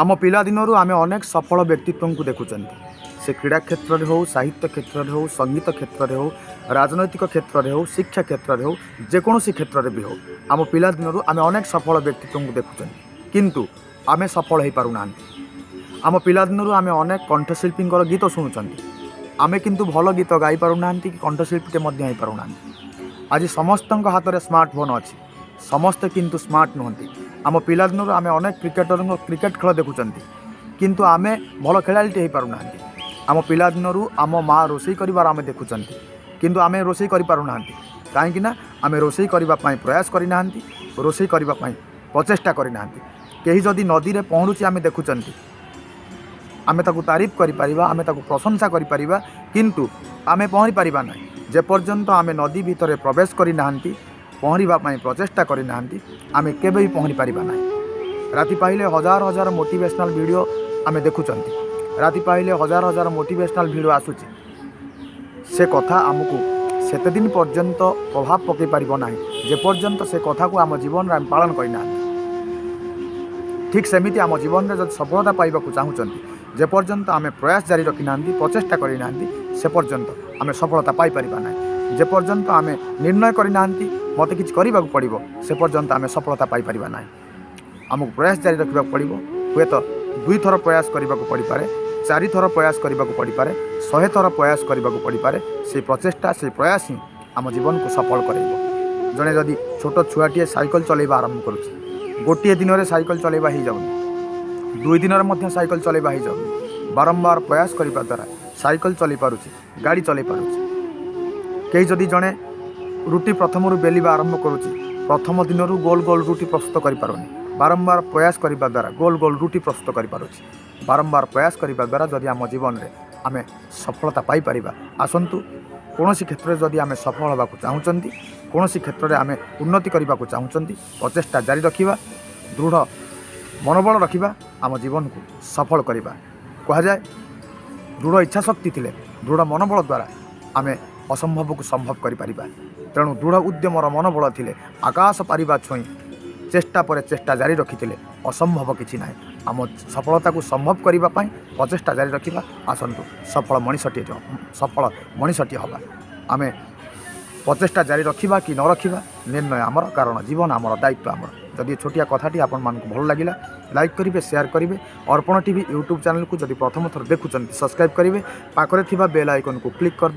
ଆମ ପିଲାଦିନରୁ ଆମେ ଅନେକ ସଫଳ ବ୍ୟକ୍ତିତ୍ୱଙ୍କୁ ଦେଖୁଛନ୍ତି। ସେ କ୍ରୀଡ଼ା କ୍ଷେତ୍ରରେ ହେଉ, ସାହିତ୍ୟ କ୍ଷେତ୍ରରେ ହେଉ, ସଙ୍ଗୀତ କ୍ଷେତ୍ରରେ ହେଉ, ରାଜନୈତିକ କ୍ଷେତ୍ରରେ ହେଉ, ଶିକ୍ଷା କ୍ଷେତ୍ରରେ ହେଉ, ଯେକୌଣସି କ୍ଷେତ୍ରରେ ବି ହେଉ, ଆମ ପିଲାଦିନରୁ ଆମେ ଅନେକ ସଫଳ ବ୍ୟକ୍ତିତ୍ୱଙ୍କୁ ଦେଖୁଛନ୍ତି, କିନ୍ତୁ ଆମେ ସଫଳ ହୋଇପାରୁନାହାନ୍ତି। ଆମ ପିଲାଦିନରୁ ଆମେ ଅନେକ କଣ୍ଠଶିଳ୍ପୀଙ୍କର ଗୀତ ଶୁଣୁଛନ୍ତି। ଆମେ କିନ୍ତୁ ଭଲ ଗୀତ ଗାଇପାରୁନାହାନ୍ତି କି କଣ୍ଠଶିଳ୍ପୀଟେ ମଧ୍ୟ ହେଇପାରୁନାହାନ୍ତି। ଆଜି ସମସ୍ତଙ୍କ ହାତରେ ସ୍ମାର୍ଟଫୋନ୍ ଅଛି, ସମସ୍ତେ କିନ୍ତୁ ସ୍ମାର୍ଟ ନୁହନ୍ତି। ଆମ ପିଲାଦିନରୁ ଆମେ ଅନେକ କ୍ରିକେଟରଙ୍କ କ୍ରିକେଟ ଖେଳ ଦେଖୁଛନ୍ତି, କିନ୍ତୁ ଆମେ ଭଲ ଖେଳାଳିଟେ ହେଇପାରୁନାହାନ୍ତି। ଆମ ପିଲାଦିନରୁ ଆମ ମା ରୋଷେଇ କରିବାର ଆମେ ଦେଖୁଛନ୍ତି, କିନ୍ତୁ ଆମେ ରୋଷେଇ କରିପାରୁନାହାନ୍ତି। କାହିଁକି ନା ଆମେ ରୋଷେଇ କରିବା ପାଇଁ ପ୍ରୟାସ କରିନାହାନ୍ତି, ରୋଷେଇ କରିବା ପାଇଁ ପ୍ରଚେଷ୍ଟା କରିନାହାନ୍ତି। କେହି ଯଦି ନଦୀରେ ପହଁରୁଛି ଆମେ ଦେଖୁଛନ୍ତି, ଆମେ ତାକୁ ତାରିଫ କରିପାରିବା, ଆମେ ତାକୁ ପ୍ରଶଂସା କରିପାରିବା, କିନ୍ତୁ ଆମେ ପହଁରି ପାରିବା ନାହିଁ। ଯେପର୍ଯ୍ୟନ୍ତ ଆମେ ନଦୀ ଭିତରେ ପ୍ରବେଶ କରିନାହାନ୍ତି, ପହଁରିବା ପାଇଁ ପ୍ରଚେଷ୍ଟା କରିନାହାନ୍ତି, ଆମେ କେବେ ବି ପହଁରି ପାରିବା ନାହିଁ। ରାତି ପାହିଲେ ହଜାର ହଜାର ମୋଟିଭେସନାଲ୍ ଭିଡ଼ିଓ ଆମେ ଦେଖୁଛନ୍ତି। ରାତି ପାହିଲେ ହଜାର ହଜାର ମୋଟିଭେସନାଲ୍ ଭିଡ଼ିଓ ଆସୁଛି। ସେ କଥା ଆମକୁ ସେତେ ଦିନ ପର୍ଯ୍ୟନ୍ତ ପ୍ରଭାବ ପକାଇ ପାରିବ ନାହିଁ, ଯେପର୍ଯ୍ୟନ୍ତ ସେ କଥାକୁ ଆମ ଜୀବନରେ ଆମେ ପାଳନ କରିନାହାନ୍ତି। ଠିକ୍ ସେମିତି ଆମ ଜୀବନରେ ଯଦି ସଫଳତା ପାଇବାକୁ ଚାହୁଁଛନ୍ତି, ଯେପର୍ଯ୍ୟନ୍ତ ଆମେ ପ୍ରୟାସ ଜାରି ରଖିନାହାନ୍ତି, ପ୍ରଚେଷ୍ଟା କରିନାହାନ୍ତି, ସେ ପର୍ଯ୍ୟନ୍ତ ଆମେ ସଫଳତା ପାଇପାରିବା ନାହିଁ। ଯେପର୍ଯ୍ୟନ୍ତ ଆମେ ନିର୍ଣ୍ଣୟ କରିନାହାନ୍ତି ମୋତେ କିଛି କରିବାକୁ ପଡ଼ିବ, ସେ ପର୍ଯ୍ୟନ୍ତ ଆମେ ସଫଳତା ପାଇପାରିବା ନାହିଁ। ଆମକୁ ପ୍ରୟାସ ଜାରି ରଖିବାକୁ ପଡ଼ିବ। ହୁଏତ ଦୁଇଥର ପ୍ରୟାସ କରିବାକୁ ପଡ଼ିପାରେ, ଚାରିଥର ପ୍ରୟାସ କରିବାକୁ ପଡ଼ିପାରେ, 100 ଥର ପ୍ରୟାସ କରିବାକୁ ପଡ଼ିପାରେ। ସେଇ ପ୍ରଚେଷ୍ଟା, ସେଇ ପ୍ରୟାସ ହିଁ ଆମ ଜୀବନକୁ ସଫଳ କରାଇବ। ଜଣେ ଯଦି ଛୋଟ ଛୁଆଟିଏ ସାଇକେଲ ଚଲାଇବା ଆରମ୍ଭ କରୁଛି, ଗୋଟିଏ ଦିନରେ ସାଇକେଲ ଚଲାଇବା ହେଇଯାଉନି, 2 ଦିନରେ ମଧ୍ୟ ସାଇକେଲ ଚଲାଇବା ହେଇଯାଉନି। ବାରମ୍ବାର ପ୍ରୟାସ କରିବା ଦ୍ୱାରା ସାଇକେଲ ଚଲାଇ ପାରୁଛି, ଗାଡ଼ି ଚଲାଇ ପାରୁଛି। କେହି ଯଦି ଜଣେ ରୁଟି ପ୍ରଥମରୁ ବେଲିବା ଆରମ୍ଭ କରୁଛି, ପ୍ରଥମ ଦିନରୁ ଗୋଲ ଗୋଲ ରୁଟି ପ୍ରସ୍ତୁତ କରିପାରୁନି। ବାରମ୍ବାର ପ୍ରୟାସ କରିବା ଦ୍ୱାରା ଗୋଲ ଗୋଲ ରୁଟି ପ୍ରସ୍ତୁତ କରିପାରୁଛି। ବାରମ୍ବାର ପ୍ରୟାସ କରିବା ଦ୍ୱାରା ଯଦି ଆମ ଜୀବନରେ ଆମେ ସଫଳତା ପାଇପାରିବା, ଆସନ୍ତୁ, କୌଣସି କ୍ଷେତ୍ରରେ ଯଦି ଆମେ ସଫଳ ହେବାକୁ ଚାହୁଁଛନ୍ତି, କୌଣସି କ୍ଷେତ୍ରରେ ଆମେ ଉନ୍ନତି କରିବାକୁ ଚାହୁଁଛନ୍ତି, ପ୍ରଚେଷ୍ଟା ଜାରି ରଖିବା, ଦୃଢ଼ ମନୋବଳ ରଖିବା, ଆମ ଜୀବନକୁ ସଫଳ କରିବା। କୁହାଯାଏ, ଦୃଢ଼ ଇଚ୍ଛାଶକ୍ତି ଥିଲେ ଦୃଢ଼ ମନୋବଳ ଦ୍ୱାରା ଆମେ ଅସମ୍ଭବକୁ ସମ୍ଭବ କରିପାରିବା। ତେଣୁ ଦୃଢ଼ ଉଦ୍ୟମର ମନୋବଳ ଥିଲେ ଆକାଶ ପାରିବା ଛୁଇଁ। ଚେଷ୍ଟା ପରେ ଚେଷ୍ଟା ଜାରି ରଖିଥିଲେ ଅସମ୍ଭବ କିଛି ନାହିଁ। ଆମ ସଫଳତାକୁ ସମ୍ଭବ କରିବା ପାଇଁ ପ୍ରଚେଷ୍ଟା ଜାରି ରଖିବା। ଆସନ୍ତୁ, ସଫଳ ମଣିଷଟିଏ ହେବା। ଆମେ ପ୍ରଚେଷ୍ଟା ଜାରି ରଖିବା କି ନ ରଖିବା, ନିର୍ଣ୍ଣୟ ଆମର। କାରଣ ଜୀବନ ଆମର, ଦାୟିତ୍ୱ ଆମର। ଯଦି ଏ ଛୋଟିଆ କଥାଟି ଆପଣମାନଙ୍କୁ ଭଲ ଲାଗିଲା, ଲାଇକ୍ କରିବେ, ସେୟାର କରିବେ। ଅର୍ପଣ ଟିଭି ୟୁଟ୍ୟୁବ୍ ଚ୍ୟାନେଲକୁ ଯଦି ପ୍ରଥମ ଥର ଦେଖୁଛନ୍ତି, ସବସ୍କ୍ରାଇବ୍ କରିବେ। ପାଖରେ ଥିବା ବେଲ୍ ଆଇକନ୍କୁ କ୍ଲିକ୍ କରିଦେବେ।